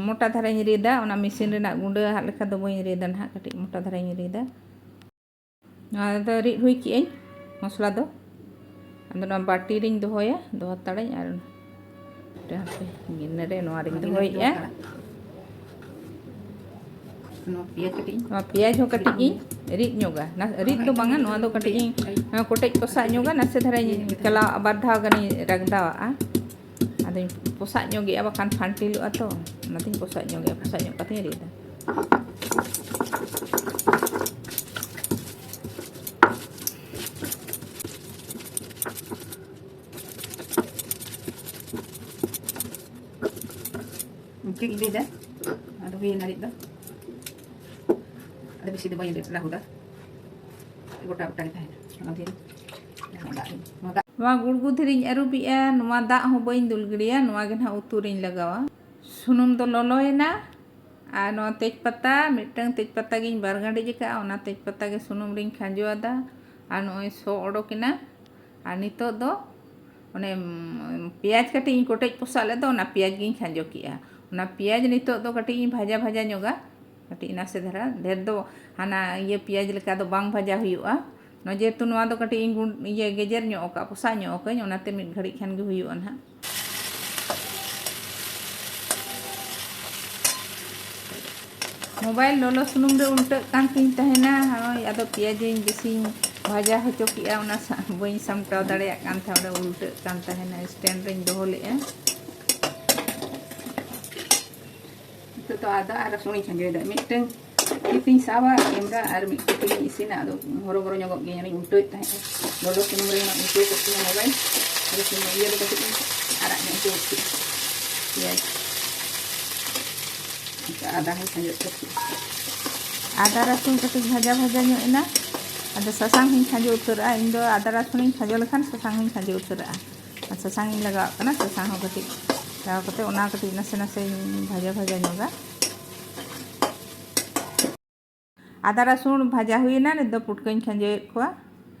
ᱢᱚᱴᱟ ᱫᱷᱟᱨᱟᱧ ᱨᱤᱫᱟ᱾ ᱚᱱᱟ ᱢᱮᱥᱤᱱ ᱨᱮᱱᱟᱜ ᱜᱩᱸᱰᱟᱹ ᱦᱟᱜ ᱞᱮᱠᱟ ᱫᱚ ᱵᱟᱹᱧ ᱨᱤᱫᱟ ᱱᱟᱦᱟᱜ, ᱠᱟᱹᱴᱤᱡ ᱢᱚᱴᱟ ᱫᱷᱟᱨᱟᱧ ᱨᱤᱫᱟ᱾ ᱱᱚᱣᱟ ᱫᱚ ᱨᱤᱫ ᱦᱩᱭ ᱠᱮᱜᱼᱟᱹᱧ ᱢᱚᱥᱞᱟ ᱫᱚ᱾ ᱟᱫᱚ ᱱᱚᱣᱟ ᱵᱟᱹᱴᱤ ᱨᱤᱧ ᱫᱚᱦᱚᱭᱟ, ᱫᱚᱦᱚ ᱦᱟᱛᱟᱲᱟᱹᱧ᱾ ᱟᱨ ᱦᱟᱯᱮ, ᱜᱤᱱᱟᱹ ᱨᱮ ᱱᱚᱣᱟ ᱨᱤᱧ ᱫᱚᱦᱚᱭᱮᱜᱼᱟ᱾ ᱱᱚᱣᱟ ᱯᱮᱸᱭᱟᱡᱽ ᱠᱟᱹᱴᱤᱡ ᱤᱧ ᱱᱚᱣᱟ ᱯᱮᱸᱭᱟᱡᱽ ᱦᱚᱸ ᱠᱟᱹᱴᱤᱡ ᱤᱧ ᱨᱤᱫ ᱧᱚᱜᱟ᱾ ᱱᱟ-, ᱨᱤᱫ ᱫᱚ ᱵᱟᱝᱟ, ᱱᱚᱣᱟ ᱫᱚ ᱠᱟᱹᱴᱤᱡ ᱤᱧ, ᱱᱚᱣᱟ ᱠᱚᱴᱮᱡ ᱠᱚᱥᱟᱜ ᱧᱚᱜᱟ, ᱱᱟᱥᱮ ᱫᱷᱟᱨᱟᱧ ᱪᱟᱞᱟᱣ, ᱵᱟᱨ ᱫᱷᱟᱣ ᱜᱟᱱᱤᱧ ᱨᱟᱜᱫᱟᱣᱟᱜᱼᱟ᱾ ᱟᱫᱚᱧ ᱯᱚᱥᱟᱜ ᱧᱚᱜᱮᱜᱼᱟ, ᱵᱟᱠᱷᱟᱱ ᱯᱷᱟᱱᱴᱤᱞᱚᱜᱼᱟ ᱛᱚ, ᱚᱱᱟᱛᱮᱧ ᱯᱚᱥᱟᱜ ᱧᱚᱜᱮᱜᱼᱟ, ᱯᱚᱥᱟᱜ ᱧᱚᱜ ᱠᱟᱛᱮᱧ ᱨᱤᱫᱟ᱾ ᱤᱱᱠᱟᱹᱧ ᱤᱫᱤᱭᱮᱫᱟ᱾ ᱟᱫᱚ ᱦᱩᱭᱮᱱᱟ ᱨᱤᱫ ᱫᱚ᱾ ᱟᱫᱚ ᱵᱮᱥᱤ ᱫᱚ ᱵᱟᱹᱧ ᱨᱤᱫ ᱞᱟᱹᱦᱩᱫᱟ, ᱜᱚᱴᱟ ᱜᱚᱴᱟ ᱜᱮ ᱛᱟᱦᱮᱱᱟ᱾ ᱚᱱᱟ ᱛᱮᱜᱮ ᱱᱚᱣᱟ ᱫᱟᱜ ᱨᱤᱧ, ᱱᱚᱣᱟ ᱫᱟᱜ ᱱᱚᱣᱟ ᱜᱩᱲᱜᱩ ᱫᱷᱤᱨᱤᱧ ᱟᱹᱨᱩᱵᱮᱜᱼᱟ᱾ ᱱᱚᱣᱟ ᱫᱟᱜ ᱦᱚᱸ ᱵᱟᱹᱧ ᱫᱩᱞ ᱜᱤᱰᱤᱭᱟ, ᱱᱚᱣᱟ ᱜᱮ ᱱᱟᱦᱟᱜ ᱩᱛᱩ ᱨᱤᱧ ᱞᱟᱜᱟᱣᱟ᱾ ᱥᱩᱱᱩᱢ ᱫᱚ ᱞᱚᱞᱚᱭᱮᱱᱟ᱾ ᱟᱨ ᱱᱚᱣᱟ ᱛᱮᱡᱽ ᱯᱟᱛᱟ, ᱢᱤᱫᱴᱟᱝ ᱛᱮᱡᱽ ᱯᱟᱛᱟ ᱜᱤᱧ ᱵᱟᱨ ᱜᱟᱸᱰᱤᱡ ᱟᱠᱟᱫᱼᱟ, ᱚᱱᱟ ᱛᱮᱡᱽ ᱯᱟᱛᱟ ᱜᱮ ᱥᱩᱱᱩᱢ ᱨᱤᱧ ᱠᱷᱟᱸᱡᱚ ᱟᱫᱟ᱾ ᱟᱨ ᱱᱚᱜᱼᱚᱭ ᱥᱚ ᱚᱰᱚᱠ ᱮᱱᱟ᱾ ᱟᱨ ᱱᱤᱛᱚᱜ ᱫᱚ ᱚᱱᱮ, ᱩᱢ, ᱯᱮᱸᱭᱟᱡᱽ ᱠᱟᱹᱴᱤᱡ ᱤᱧ ᱠᱚᱴᱮᱡ ᱯᱚᱥᱟᱜ ᱞᱮᱫ ᱫᱚ, ᱚᱱᱟ ᱯᱮᱸᱭᱟᱡᱽ ᱜᱤᱧ ᱠᱷᱟᱸᱡᱚ ᱠᱮᱜᱼᱟ᱾ ᱚᱱᱟ ᱯᱮᱸᱭᱟᱡᱽ ᱱᱤᱛᱚᱜ ᱫᱚ ᱠᱟᱹᱴᱤᱡ ᱤᱧ ᱵᱷᱟᱡᱟ ᱵᱷᱟᱡᱟ ᱧᱚᱜᱟ, ᱠᱟᱹᱴᱤᱡ ᱱᱟᱥᱮ ᱫᱷᱟᱨᱟ, ᱰᱷᱮᱨ ᱫᱚ ᱦᱟᱱᱟ ᱤᱭᱟᱹ ᱯᱮᱸᱭᱟᱡᱽ ᱞᱮᱠᱟ ᱫᱚ ᱵᱟᱝ ᱵᱷᱟᱡᱟ ᱦᱩᱭᱩᱜᱼᱟ᱾ ᱱᱚᱣᱟ ᱡᱮᱦᱮᱛᱩ ᱱᱚᱣᱟ ᱫᱚ ᱠᱟᱹᱴᱤᱡ ᱤᱧ ᱜᱩᱸᱰ-, ᱤᱭᱟᱹ ᱜᱮᱡᱮᱨ ᱧᱚᱜ ᱟᱠᱟᱫᱼᱟ, ᱯᱚᱥᱟᱜ ᱧᱚᱜ ᱟᱠᱟᱫᱟᱹᱧ, ᱚᱱᱟᱛᱮ ᱢᱤᱫ ᱜᱷᱟᱹᱲᱤᱡ ᱠᱷᱟᱱ ᱜᱮ ᱦᱩᱭᱩᱜᱼᱟ ᱱᱟᱦᱟᱜ᱾ ᱢᱳᱵᱟᱭᱤᱞ ᱞᱚᱞᱚ ᱥᱩᱱᱩᱢ ᱨᱮ ᱩᱞᱴᱟᱹᱜ ᱠᱟᱱ ᱛᱤᱧ ᱛᱟᱦᱮᱱᱟ᱾ ᱦᱳᱭ, ᱟᱫᱚ ᱯᱮᱸᱭᱟᱡᱽ ᱤᱧ ᱵᱮᱥᱤᱧ ᱵᱷᱟᱡᱟ ᱦᱚᱪᱚ ᱠᱮᱜᱼᱟ, ᱚᱱᱟ ᱥᱟ-, ᱵᱟᱹᱧ ᱥᱟᱢᱴᱟᱣ ᱫᱟᱲᱮᱭᱟᱜ ᱠᱟᱱ ᱛᱟᱦᱮᱸᱫ, ᱚᱸᱰᱮ ᱩᱞᱴᱟᱹᱜ ᱠᱟᱱ ᱛᱟᱦᱮᱱᱟ, stand ᱨᱮᱧ ᱫᱚᱦᱚ ᱞᱮᱜᱼᱟ᱾ ᱱᱤᱛᱚᱜ ᱫᱚ ᱟᱫᱟ ᱟᱨ ᱨᱟᱹᱥᱩᱱ ᱤᱧ ᱠᱷᱟᱸᱡᱚᱭᱮᱫᱟ᱾ ᱢᱤᱫᱴᱟᱝ ᱛᱤ ᱛᱤᱧ ᱥᱟᱵᱟ camera ᱟᱨ ᱢᱤᱫ ᱛᱤ ᱛᱤᱧ ᱤᱥᱤᱱᱟ᱾ ᱟᱫᱚ ᱦᱚᱨᱚ ᱵᱚᱨᱚ ᱧᱚᱜᱚᱜ ᱜᱤᱭᱟᱹᱧ, ᱚᱱᱟᱧ ᱩᱞᱴᱟᱹᱣᱮᱫ ᱛᱟᱦᱮᱸᱫ᱾ ᱞᱚᱞᱚ ᱥᱩᱱᱩᱢ ᱨᱮ ᱚᱱᱟ ᱩᱞᱴᱟᱹᱣ ᱠᱚᱜ ᱛᱤᱧᱟ mobile᱾ ᱟᱫᱚ ᱥᱩᱱᱩᱢ ᱤᱭᱟᱹ ᱫᱚ ᱠᱟᱹᱴᱤᱡ ᱤᱧ ᱟᱨᱟᱜ ᱧᱚᱜ ᱦᱚᱪᱚ ᱠᱮᱫᱟ᱾ ᱯᱮᱸᱭᱟᱡᱽ᱾ ᱟᱫᱟ ᱦᱚᱸ ᱠᱷᱟᱸᱡᱚ ᱩᱛᱟᱹᱨ ᱠᱮᱫᱟ᱾ ᱟᱫᱟ ᱨᱟᱹᱥᱩᱱ ᱠᱟᱹᱴᱤᱡ ᱵᱷᱟᱡᱟ ᱵᱷᱟᱡᱟ ᱧᱚᱜ ᱮᱱᱟ᱾ ᱟᱫᱚ ᱥᱟᱥᱟᱝ ᱦᱚᱸᱧ ᱠᱷᱟᱸᱡᱚ ᱩᱛᱟᱹᱨᱟᱜᱼᱟ᱾ ᱤᱧ ᱫᱚ ᱟᱫᱟ ᱨᱟᱹᱥᱩᱱᱤᱧ ᱠᱷᱟᱸᱡᱚ ᱞᱮᱠᱷᱟᱱ ᱥᱟᱥᱟᱝ ᱦᱚᱸᱧ ᱠᱷᱟᱸᱡᱚ ᱩᱛᱟᱹᱨᱟᱜᱼᱟ᱾ ᱟᱨ ᱥᱟᱥᱟᱝ ᱤᱧ ᱞᱟᱜᱟᱣᱟᱜ ᱠᱟᱱᱟ, ᱥᱟᱥᱟᱝ ᱦᱚᱸ ᱠᱟᱹᱴᱤᱡ ᱞᱟᱜᱟᱣ ᱠᱟᱛᱮ ᱚᱱᱟ ᱠᱟᱹᱴᱤᱡ ᱱᱟᱥᱮ ᱱᱟᱥᱮᱧ ᱵᱷᱟᱡᱟ ᱵᱷᱟᱡᱟ ᱧᱚᱜᱟ᱾ ᱟᱫᱟ ᱨᱟᱹᱥᱩᱱ ᱵᱷᱟᱡᱟ ᱦᱩᱭᱮᱱᱟ᱾ ᱱᱤᱛ ᱫᱚ ᱯᱩᱴᱠᱟᱹᱧ ᱠᱷᱟᱸᱡᱚᱭᱮᱫ ᱠᱚᱣᱟ᱾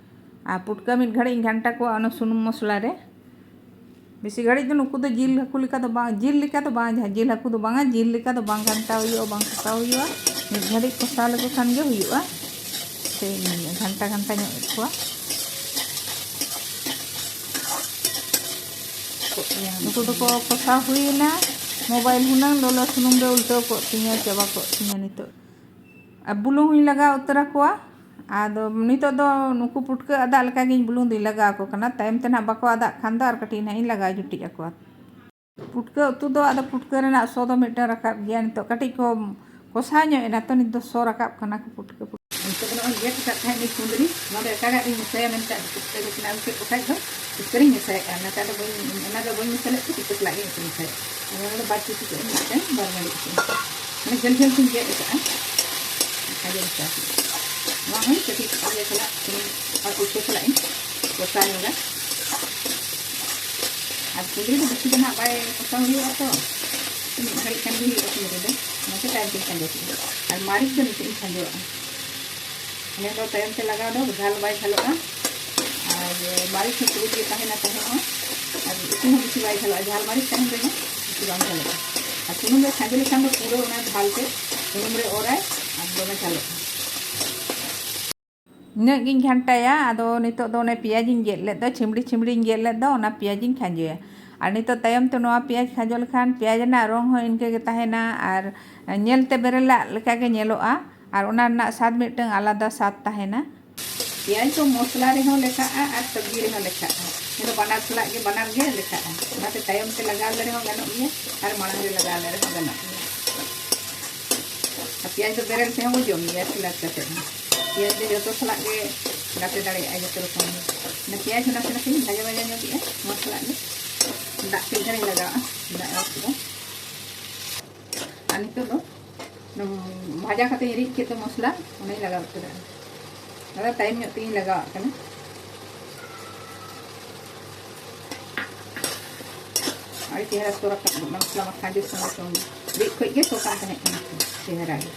ᱟᱨ ᱯᱩᱴᱠᱟᱹ ᱢᱤᱫ ᱜᱷᱟᱹᱲᱤᱡ ᱤᱧ ᱜᱷᱟᱱᱴᱟ ᱠᱚᱣᱟ ᱚᱱᱟ ᱥᱩᱱᱩᱢ ᱢᱚᱥᱞᱟ ᱨᱮ᱾ ᱵᱮᱥᱤ ᱜᱷᱟᱹᱲᱤᱡ ᱫᱚ ᱱᱩᱠᱩ ᱫᱚ ᱡᱤᱞ ᱦᱟᱹᱠᱩ ᱞᱮᱠᱟ ᱫᱚ ᱵᱟᱝ, ᱡᱤᱞ ᱞᱮᱠᱟ ᱫᱚ ᱵᱟᱝ, ᱡᱟᱦᱟᱸ ᱡᱤᱞ ᱦᱟᱹᱠᱩ ᱫᱚ ᱵᱟᱝᱟ, ᱡᱤᱞ ᱞᱮᱠᱟ ᱫᱚ ᱵᱟᱝ ᱜᱷᱟᱱᱴᱟᱣ ᱦᱩᱭᱩᱜᱼᱟ, ᱵᱟᱝ ᱠᱚᱥᱟᱣ ᱦᱩᱭᱩᱜᱼᱟ᱾ ᱢᱤᱫ ᱜᱷᱟᱹᱲᱤᱡ ᱠᱚᱥᱟᱣ ᱞᱮᱠᱚ ᱠᱷᱟᱱ ᱜᱮ ᱦᱩᱭᱩᱜᱼᱟ᱾ ᱥᱮ ᱜᱷᱟᱱᱴᱟ ᱜᱷᱟᱱᱴᱟ ᱧᱚᱜ ᱮᱫ ᱠᱚᱣᱟ᱾ ᱱᱩᱠᱩ ᱫᱚᱠᱚ ᱠᱚᱥᱟᱣ ᱦᱩᱭᱮᱱᱟ᱾ ᱢᱳᱵᱟᱭᱤᱞ ᱦᱩᱱᱟᱹᱝ ᱞᱚᱞᱚ ᱥᱩᱱᱩᱢ ᱨᱮ ᱩᱞᱴᱟᱹᱣ ᱠᱚᱜ ᱛᱤᱧᱟᱹ, ᱪᱟᱵᱟ ᱠᱚᱜ ᱛᱤᱧᱟᱹ ᱱᱤᱛᱚᱜ᱾ ᱟᱨ ᱵᱩᱞᱩᱝ ᱦᱚᱸᱧ ᱞᱟᱜᱟᱣ ᱩᱛᱟᱹᱨ ᱟᱠᱚᱣᱟ᱾ ᱟᱫᱚ ᱱᱤᱛᱚᱜ ᱫᱚ ᱱᱩᱠᱩ ᱯᱩᱴᱠᱟᱹ ᱟᱫᱟᱜ ᱞᱮᱠᱟ ᱜᱤᱧ ᱵᱩᱞᱩᱝ ᱫᱚᱧ ᱞᱟᱜᱟᱣ ᱟᱠᱚ ᱠᱟᱱᱟ᱾ ᱛᱟᱭᱚᱢ ᱛᱮ ᱱᱟᱦᱟᱜ ᱵᱟᱠᱚ ᱟᱫᱟᱜ ᱠᱷᱟᱱ ᱫᱚ ᱟᱨ ᱠᱟᱹᱴᱤᱡ ᱱᱟᱦᱟᱜ ᱤᱧ ᱞᱟᱜᱟᱣ ᱡᱩᱴᱤᱡ ᱟᱠᱚᱣᱟ᱾ ᱯᱩᱴᱠᱟᱹ ᱩᱛᱩ ᱫᱚ ᱟᱫᱚ ᱯᱩᱴᱠᱟᱹ ᱨᱮᱱᱟᱜ ᱥᱚ ᱫᱚ ᱢᱤᱫᱴᱟᱝ ᱨᱟᱠᱟᱵ ᱜᱮᱭᱟ᱾ ᱱᱤᱛᱚᱜ ᱠᱟᱹᱴᱤᱡ ᱠᱚ ᱠᱚᱥᱟᱣ ᱧᱚᱜ ᱮᱱᱟ ᱛᱚ, ᱱᱤᱛ ᱫᱚ ᱥᱚ ᱨᱟᱠᱟᱵ ᱠᱟᱱᱟ ᱠᱚ ᱯᱩᱴᱠᱟᱹ᱾ ᱱᱤᱛᱚᱜ ᱫᱚ ᱱᱚᱜᱼᱚᱭ ᱜᱮᱫ ᱟᱠᱟᱫ ᱛᱟᱦᱮᱸᱫ ᱱᱤᱭᱟᱹ ᱠᱩᱸᱫᱽᱨᱤ, ᱱᱚᱣᱟ ᱫᱚ ᱮᱴᱟᱜᱟᱜ ᱨᱤᱧ ᱢᱮᱥᱟᱭᱟ ᱢᱮᱱᱛᱮ ᱟᱹᱰᱤ ᱥᱚᱠᱛᱚ ᱜᱮ ᱠᱟᱱᱟ, ᱟᱹᱜᱩ ᱠᱮᱫ ᱠᱚ ᱠᱷᱟᱡ ᱫᱚ ᱩᱥᱠᱟᱹᱨᱤᱧ ᱢᱮᱥᱟᱭᱮᱫᱼᱟ᱾ ᱱᱮᱛᱟᱨ ᱫᱚ ᱵᱟᱹᱧ, ᱚᱱᱟ ᱫᱚ ᱵᱟᱹᱧ ᱢᱮᱥᱟ ᱞᱮᱫ ᱛᱮ ᱯᱤᱴᱷᱟᱹ ᱥᱟᱞᱟᱜ ᱜᱮ ᱤᱧ ᱢᱮᱥᱟᱭᱮᱫᱼᱟ᱾ ᱚᱱᱟ ᱫᱚ ᱵᱟᱨ ᱠᱩᱴᱤ ᱠᱚ ᱮᱢ ᱠᱟᱛᱮ ᱵᱟᱨ ᱢᱟᱹᱨᱤᱪ ᱠᱚ ᱢᱟᱱᱮ ᱡᱷᱟᱹᱞ ᱡᱷᱟᱹᱞ ᱛᱤᱧ ᱜᱮᱫ ᱟᱠᱟᱫᱼᱟ᱾ ᱠᱷᱟᱡᱚ ᱢᱮᱥᱟ ᱠᱮᱫᱼᱟ᱾ ᱱᱚᱣᱟ ᱦᱚᱸ ᱠᱟᱹᱴᱤᱡ ᱤᱭᱟᱹ ᱥᱟᱞᱟᱜ ᱥᱩᱱᱩᱢ ᱟᱨ ᱩᱛᱩ ᱥᱟᱞᱟᱜ ᱤᱧ ᱠᱚᱥᱟᱣ ᱧᱚᱜᱟ᱾ ᱟᱨ ᱠᱩᱸᱫᱽᱨᱤ ᱫᱚ ᱵᱮᱥᱤ ᱫᱚ ᱱᱟᱦᱟᱜ ᱵᱟᱭ ᱠᱚᱥᱟᱣ ᱦᱩᱭᱩᱜᱼᱟ ᱛᱚ, ᱢᱤᱫ ᱜᱷᱟᱹᱲᱤᱡ ᱠᱷᱟᱱ ᱜᱮ ᱦᱩᱭᱩᱜᱼᱟ ᱠᱩᱸᱫᱽᱨᱤ ᱫᱚ᱾ ᱚᱱᱟᱛᱮ ᱛᱟᱭᱚᱢ ᱛᱤᱧ ᱠᱷᱟᱸᱡᱚ ᱠᱮᱫᱼᱟ᱾ ᱟᱨ ᱢᱟᱹᱨᱤᱪ ᱫᱚ ᱱᱤᱛᱚᱜ ᱤᱧ ᱠᱷᱟᱸᱡᱚᱣᱟᱜᱼᱟ᱾ ᱚᱱᱟ ᱫᱚ ᱛᱟᱭᱚᱢ ᱛᱮ ᱞᱟᱜᱟᱣ ᱫᱚ ᱡᱷᱟᱞ ᱵᱟᱭ ᱡᱷᱟᱞᱚᱜᱼᱟ᱾ ᱟᱨ ᱢᱟᱹᱨᱤᱪ ᱦᱚᱸ ᱯᱩᱨᱟᱹ ᱜᱮ ᱛᱟᱦᱮᱱᱟ ᱛᱟᱦᱮᱸ ᱦᱚᱸ᱾ ᱟᱨ ᱩᱛᱩ ᱦᱚᱸ ᱵᱮᱥᱤ ᱵᱟᱭ ᱡᱷᱟᱞᱚᱜᱼᱟ, ᱡᱷᱟᱞ ᱢᱟᱹᱨᱤᱪ ᱛᱟᱦᱮᱱ ᱨᱮᱦᱚᱸ ᱵᱮᱥᱤ ᱵᱟᱝ ᱡᱷᱟᱞᱚᱜᱼᱟ᱾ ᱟᱨ ᱥᱩᱱᱩᱢ ᱨᱮ ᱠᱷᱟᱸᱡᱚ ᱞᱮᱠᱷᱟᱱ ᱫᱚ ᱯᱩᱨᱟᱹ ᱚᱱᱟ ᱡᱷᱟᱞ ᱛᱮ ᱥᱩᱱᱩᱢ ᱨᱮ ᱚᱨᱟᱭ ᱟᱨ ᱫᱚᱢᱮ ᱡᱷᱟᱞᱚᱜᱼᱟ᱾ ᱤᱱᱟᱹᱜ ᱜᱤᱧ ᱜᱷᱟᱱᱴᱟᱭᱟ᱾ ᱟᱫᱚ ᱱᱤᱛᱚᱜ ᱫᱚ ᱚᱱᱮ ᱯᱮᱸᱭᱟᱡᱽ ᱤᱧ ᱜᱮᱫ ᱞᱮᱫ ᱫᱚ, ᱪᱷᱤᱢᱲᱤ ᱪᱷᱤᱢᱲᱤᱧ ᱜᱮᱫ ᱞᱮᱫ ᱫᱚ, ᱚᱱᱟ ᱯᱮᱸᱭᱟᱡᱽ ᱤᱧ ᱠᱷᱟᱸᱡᱚᱭᱟ᱾ ᱟᱨ ᱱᱤᱛᱚᱜ ᱛᱟᱭᱚᱢ ᱛᱮ ᱱᱚᱣᱟ ᱯᱮᱸᱭᱟᱡᱽ ᱠᱷᱟᱸᱡᱚ ᱞᱮᱠᱷᱟᱱ ᱯᱮᱸᱭᱟᱡᱽ ᱨᱮᱱᱟᱜ ᱨᱚᱝ ᱦᱚᱸ ᱤᱱᱠᱟᱹ ᱜᱮ ᱛᱟᱦᱮᱱᱟ ᱟᱨ ᱧᱮᱞ ᱛᱮ ᱵᱮᱨᱮᱞᱟᱜ ᱞᱮᱠᱟ ᱜᱮ ᱧᱮᱞᱚᱜᱼᱟ᱾ ᱟᱨ ᱚᱱᱟ ᱨᱮᱱᱟᱜ ᱥᱟᱫ ᱢᱤᱫᱴᱟᱝ ᱟᱞᱟᱫᱟ ᱥᱟᱫ ᱛᱟᱦᱮᱱᱟ᱾ ᱯᱮᱸᱭᱟᱡᱽ ᱫᱚ ᱢᱚᱥᱞᱟ ᱨᱮᱦᱚᱸ ᱞᱮᱠᱷᱟᱜᱼᱟ ᱟᱨ ᱥᱚᱵᱽᱡᱤ ᱨᱮᱦᱚᱸ ᱞᱮᱠᱷᱟᱜᱼᱟ᱾ ᱤᱧ ᱫᱚ ᱵᱟᱱᱟᱨ ᱥᱟᱞᱟᱜ ᱜᱮ, ᱵᱟᱱᱟᱨ ᱜᱮ ᱞᱮᱠᱷᱟᱜᱼᱟ᱾ ᱚᱱᱟᱛᱮ ᱛᱟᱭᱚᱢ ᱛᱮ ᱞᱟᱜᱟᱣ ᱞᱮ ᱨᱮᱦᱚᱸ ᱜᱟᱱᱚᱜ ᱜᱮᱭᱟ ᱟᱨ ᱢᱟᱲᱟᱝ ᱨᱮ ᱞᱟᱜᱟᱣ ᱞᱮ ᱨᱮᱦᱚᱸ ᱜᱟᱱᱚᱜ ᱜᱮᱭᱟ᱾ ᱟᱨ ᱯᱮᱸᱭᱟᱡᱽ ᱫᱚ ᱵᱮᱨᱮᱞ ᱛᱮᱦᱚᱸ ᱵᱚ ᱡᱚᱢ ᱜᱮᱭᱟ, ᱥᱮᱞᱟᱰ ᱠᱟᱛᱮ ᱦᱚᱸ᱾ ᱯᱮᱸᱭᱟᱡᱽ ᱫᱚ ᱡᱚᱛᱚ ᱥᱟᱞᱟᱜ ᱜᱮ ᱜᱟᱛᱮ ᱫᱟᱲᱮᱭᱟᱜᱼᱟ, ᱡᱚᱛᱚ ᱨᱚᱠᱚᱢ ᱜᱮ᱾ ᱚᱱᱟ ᱯᱮᱸᱭᱟᱡᱽ ᱦᱚᱸ ᱱᱟᱥᱮ ᱱᱟᱥᱮᱧ ᱵᱷᱟᱡᱟ ᱵᱷᱟᱡᱟ ᱧᱚᱜ ᱮᱜᱼᱟ ᱱᱚᱣᱟ ᱥᱟᱞᱟᱜ ᱜᱮ᱾ ᱫᱟᱜ ᱠᱟᱹᱡ ᱜᱟᱱᱤᱧ ᱞᱟᱜᱟᱣᱟ, ᱫᱟᱜ ᱮᱢ ᱠᱮᱫᱟ᱾ ᱟᱨ ᱱᱤᱛᱚᱜ ᱫᱚ ᱵᱷᱟᱡᱟ ᱠᱟᱛᱮᱧ ᱨᱤᱫ ᱠᱮᱫ ᱫᱚ ᱢᱚᱥᱞᱟ, ᱚᱱᱟᱧ ᱞᱟᱜᱟᱣ ᱩᱛᱟᱹᱨᱟ᱾ ᱟᱫᱚ ᱛᱟᱭᱚᱢ ᱧᱚᱜ ᱛᱮᱜᱤᱧ ᱞᱟᱜᱟᱣᱟᱜ ᱠᱟᱱᱟ᱾ ᱟᱹᱰᱤ ᱪᱮᱦᱨᱟ ᱥᱚ ᱨᱟᱠᱟᱵ ᱜᱚᱫ ᱮᱱᱟ ᱢᱚᱥᱞᱟ ᱢᱟ ᱠᱷᱟᱸᱡᱚ ᱥᱚᱸᱜᱮ ᱥᱚᱸᱜᱮ᱾ ᱨᱤᱫ ᱠᱷᱚᱡ ᱜᱮ ᱥᱚ ᱠᱟᱱ ᱛᱟᱦᱮᱸ ᱠᱟᱱᱟ ᱪᱮᱦᱨᱟ ᱜᱮ᱾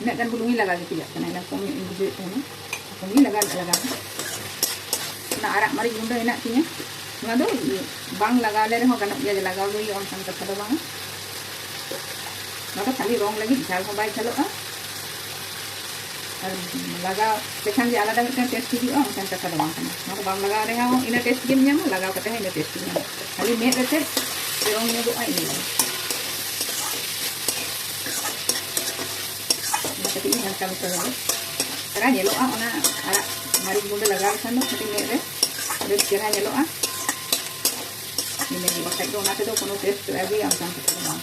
ᱤᱱᱟᱹᱜ ᱜᱟᱱ ᱵᱩᱞᱩᱝ ᱤᱧ ᱞᱟᱜᱟᱣ ᱜᱮ ᱠᱷᱚᱡᱚᱜ ᱠᱟᱱᱟ, ᱮᱱᱟᱝ ᱠᱚᱢ ᱧᱚᱜ ᱤᱧ ᱵᱩᱡᱷᱟᱹᱣᱮᱫ ᱛᱟᱦᱮᱱᱟ, ᱠᱚᱢ ᱜᱮ ᱞᱟᱜᱟᱣ ᱞᱟᱜᱟᱣ᱾ ᱚᱱᱟ ᱟᱨᱟᱜ ᱢᱟᱹᱨᱤᱪ ᱜᱩᱸᱰᱟᱹ ᱦᱮᱱᱟᱜ ᱛᱤᱧᱟᱹ, ᱱᱚᱣᱟ ᱫᱚ ᱵᱟᱝ ᱞᱟᱜᱟᱣ ᱞᱮ ᱨᱮᱦᱚᱸ ᱜᱟᱱᱚᱜ ᱜᱮᱭᱟ, ᱞᱟᱜᱟᱣ ᱜᱮ ᱦᱩᱭᱩᱜᱼᱟ, ᱚᱱᱠᱟᱱ ᱠᱟᱛᱷᱟ ᱫᱚ ᱵᱟᱝᱟ᱾ ᱱᱚᱣᱟ ᱫᱚ ᱠᱷᱟᱹᱞᱤ ᱨᱚᱝ ᱞᱟᱹᱜᱤᱫ, ᱡᱷᱟᱞ ᱦᱚᱸ ᱵᱟᱭ ᱡᱷᱟᱞᱚᱜᱼᱟ᱾ ᱟᱨ ᱞᱟᱜᱟᱣ ᱞᱮᱠᱷᱟᱱ ᱡᱮ ᱟᱞᱟᱫᱟ ᱢᱤᱫᱴᱟᱝ ᱴᱮᱥᱴ ᱦᱤᱡᱩᱜᱼᱟ, ᱚᱱᱠᱟᱱ ᱠᱟᱛᱷᱟ ᱫᱚ ᱵᱟᱝ ᱠᱟᱱᱟ᱾ ᱱᱚᱣᱟ ᱠᱚ ᱵᱟᱢ ᱞᱟᱜᱟᱣ ᱨᱮᱦᱚᱸ ᱤᱱᱟᱹ ᱴᱮᱥᱴ ᱜᱮᱢ ᱧᱟᱢᱟ, ᱞᱟᱜᱟᱣ ᱠᱟᱛᱮ ᱦᱚᱸ ᱤᱱᱟᱹ ᱴᱮᱥᱴ ᱜᱮᱢ ᱧᱟᱢᱟ᱾ ᱠᱷᱟᱹᱞᱤ ᱢᱮᱫ ᱨᱮᱛᱮᱫ ᱨᱚᱝ ᱧᱚᱜᱚᱜᱼᱟ, ᱤᱱᱟᱹ ᱜᱮ᱾ ᱚᱱᱟ ᱠᱟᱹᱴᱤᱡ ᱤᱧ ᱦᱟᱞᱠᱟ ᱢᱮᱥᱟ ᱧᱚᱜᱟ᱾ ᱪᱮᱦᱨᱟ ᱧᱮᱞᱚᱜᱼᱟ, ᱚᱱᱟ ᱟᱨᱟᱜ ᱢᱟᱹᱨᱤᱪ ᱜᱩᱸᱰᱟᱹ ᱞᱟᱜᱟᱣ ᱞᱮᱠᱷᱟᱱ ᱫᱚ ᱠᱟᱹᱴᱤᱡ ᱢᱮᱫ ᱨᱮ ᱵᱮᱥ ᱪᱮᱦᱨᱟ ᱧᱮᱞᱚᱜᱼᱟ᱾ ᱤᱱᱟᱹ ᱜᱮ, ᱵᱟᱠᱷᱟᱡ ᱫᱚ ᱚᱱᱟ ᱛᱮᱫᱚ ᱠᱳᱱᱳ ᱴᱮᱥᱴ ᱟᱹᱜᱩᱭᱟ ᱚᱱᱠᱟᱱ ᱠᱟᱛᱷᱟ ᱫᱚ ᱵᱟᱝ᱾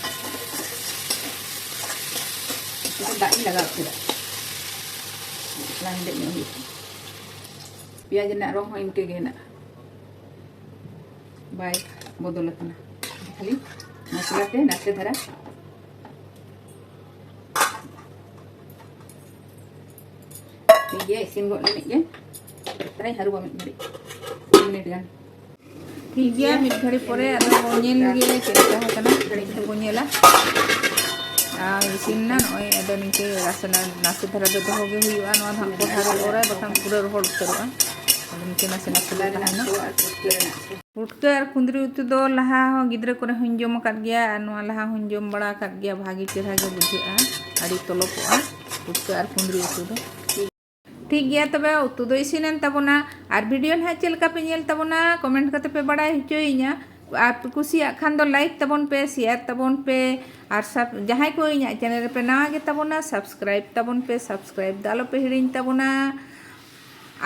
ᱩᱛᱩ ᱫᱚ ᱫᱟᱜ ᱤᱧ ᱞᱟᱜᱟᱣ ᱠᱮᱫᱟ᱾ ᱢᱚᱥᱞᱟ ᱦᱮᱰᱮᱡ ᱧᱚᱜ ᱦᱩᱭᱩᱜᱼᱟ᱾ ᱯᱮᱸᱭᱟᱡᱽ ᱨᱮᱱᱟᱜ ᱨᱚᱝ ᱦᱚᱸ ᱤᱱᱠᱟᱹ ᱜᱮ ᱦᱮᱱᱟᱜᱼᱟ, ᱵᱟᱭ ᱵᱚᱫᱚᱞ ᱟᱠᱟᱱᱟ᱾ ᱠᱷᱟᱹᱞᱤ ᱢᱚᱥᱞᱟ ᱛᱮ ᱱᱟᱥᱮ ᱫᱷᱟᱨᱟ᱾ ᱴᱷᱤᱠ ᱜᱮᱭᱟ, ᱤᱥᱤᱱ ᱜᱚᱫ ᱞᱮᱱᱤᱡ ᱜᱮ᱾ ᱛᱟᱦᱞᱮ ᱦᱟᱹᱨᱩᱵᱟ ᱢᱤᱫ ᱜᱷᱟᱹᱲᱤᱡ, ᱠᱩᱲᱤ ᱢᱤᱱᱤᱴ ᱜᱟᱱ᱾ ᱴᱷᱤᱠ ᱜᱮᱭᱟ, ᱢᱤᱫ ᱜᱷᱟᱹᱲᱤ ᱯᱚᱨᱮ ᱟᱫᱚ ᱵᱚᱱ ᱧᱮᱞ ᱜᱮᱭᱟ ᱪᱮᱫ ᱞᱮᱠᱟ ᱟᱠᱟᱱᱟ, ᱱᱤᱛ ᱫᱚᱵᱚᱱ ᱧᱮᱞᱟ᱾ ᱟᱨ ᱤᱥᱤᱱ ᱮᱱᱟ ᱱᱚᱜᱼᱚᱭ᱾ ᱟᱫᱚ ᱱᱤᱝᱠᱟᱹ ᱱᱟᱥᱮ ᱱᱟᱥᱮ ᱫᱷᱟᱨᱟ ᱫᱚ ᱫᱚᱦᱚ ᱜᱮ ᱦᱩᱭᱩᱜᱼᱟ᱾ ᱱᱚᱣᱟ ᱫᱚ ᱦᱟᱸᱜ ᱯᱚᱨᱦᱟ ᱨᱮ ᱚᱨᱟᱭ, ᱵᱟᱠᱷᱟᱱ ᱯᱩᱨᱟᱹ ᱨᱚᱦᱚᱲ ᱩᱛᱟᱹᱨᱚᱜᱼᱟ᱾ ᱟᱫᱚ ᱱᱤᱝᱠᱟᱹ ᱱᱟᱥᱮ ᱱᱟᱥᱮ ᱫᱚ ᱛᱟᱦᱮᱱᱟ᱾ ᱯᱩᱴᱠᱟᱹ ᱟᱨ ᱠᱩᱸᱫᱽᱨᱤ ᱩᱛᱩ ᱫᱚ ᱞᱟᱦᱟ ᱦᱚᱸ ᱜᱤᱫᱽᱨᱟᱹ ᱠᱚᱨᱮ ᱦᱚᱸᱧ ᱡᱚᱢ ᱟᱠᱟᱫ ᱜᱮᱭᱟ ᱟᱨ ᱱᱚᱣᱟ ᱞᱟᱦᱟ ᱦᱚᱸᱧ ᱡᱚᱢ ᱵᱟᱲᱟ ᱟᱠᱟᱫ ᱜᱮᱭᱟ᱾ ᱵᱷᱟᱜᱮ ᱪᱮᱦᱨᱟ ᱜᱮ ᱵᱩᱡᱷᱟᱹᱜᱼᱟ, ᱟᱹᱰᱤ ᱛᱚᱞᱚᱯᱚᱜᱼᱟ ᱯᱩᱴᱠᱟᱹ ᱟᱨ ᱠᱩᱸᱫᱽᱨᱤ ᱩᱛᱩ ᱫᱚ᱾ ᱴᱷᱤᱠ ᱜᱮᱭᱟ, ᱛᱚᱵᱮ ᱩᱛᱩ ᱫᱚ ᱤᱥᱤᱱᱮᱱ ᱛᱟᱵᱚᱱᱟ᱾ ᱟᱨ ᱵᱷᱤᱰᱤᱭᱳ ᱱᱟᱦᱟᱜ ᱪᱮᱫ ᱞᱮᱠᱟ ᱯᱮ ᱧᱮᱞ ᱛᱟᱵᱚᱱᱟ, ᱠᱚᱢᱮᱱᱴ ᱠᱟᱛᱮ ᱯᱮ ᱵᱟᱲᱟᱭ ᱦᱚᱪᱚᱭᱤᱧᱟ᱾ ᱟᱨ ᱯᱮ ᱠᱩᱥᱤᱭᱟᱜ ᱠᱷᱟᱱ ᱫᱚ ᱞᱟᱭᱤᱠ ᱛᱟᱵᱚᱱ ᱯᱮ, ᱥᱮᱭᱟᱨ ᱛᱟᱵᱚᱱ ᱯᱮ, ᱟᱨ ᱥᱟᱵ-, ᱡᱟᱦᱟᱸᱭ ᱠᱚ ᱤᱧᱟᱹᱜ ᱪᱮᱱᱮᱞ ᱨᱮᱯᱮ ᱱᱟᱣᱟ ᱜᱮ ᱛᱟᱵᱚᱱᱟ, ᱥᱟᱵᱥᱠᱨᱟᱭᱤᱵ ᱛᱟᱵᱚᱱ ᱯᱮ, ᱥᱟᱵᱥᱠᱨᱟᱭᱤᱵ ᱫᱚ ᱟᱞᱚ ᱯᱮ ᱦᱤᱲᱤᱧ ᱛᱟᱵᱚᱱᱟ᱾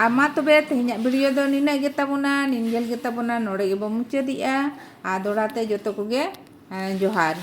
ᱟᱨ ᱢᱟ ᱛᱚᱵᱮ ᱛᱮᱦᱮᱧᱟᱜ ᱵᱷᱤᱰᱤᱭᱳ ᱫᱚ ᱱᱤᱱᱟᱹᱜ ᱜᱮ ᱛᱟᱵᱚᱱᱟ, ᱱᱤᱱᱜᱮᱞ ᱜᱮ ᱛᱟᱵᱚᱱᱟ, ᱱᱚᱰᱮ ᱜᱮᱵᱚᱱ ᱢᱩᱪᱟᱹᱫᱮᱜᱼᱟ᱾ ᱟᱨ ᱫᱚᱦᱲᱟ ᱛᱮ ᱡᱚᱛᱚ ᱠᱚᱜᱮ, ᱮᱸ, ᱡᱚᱦᱟᱨ᱾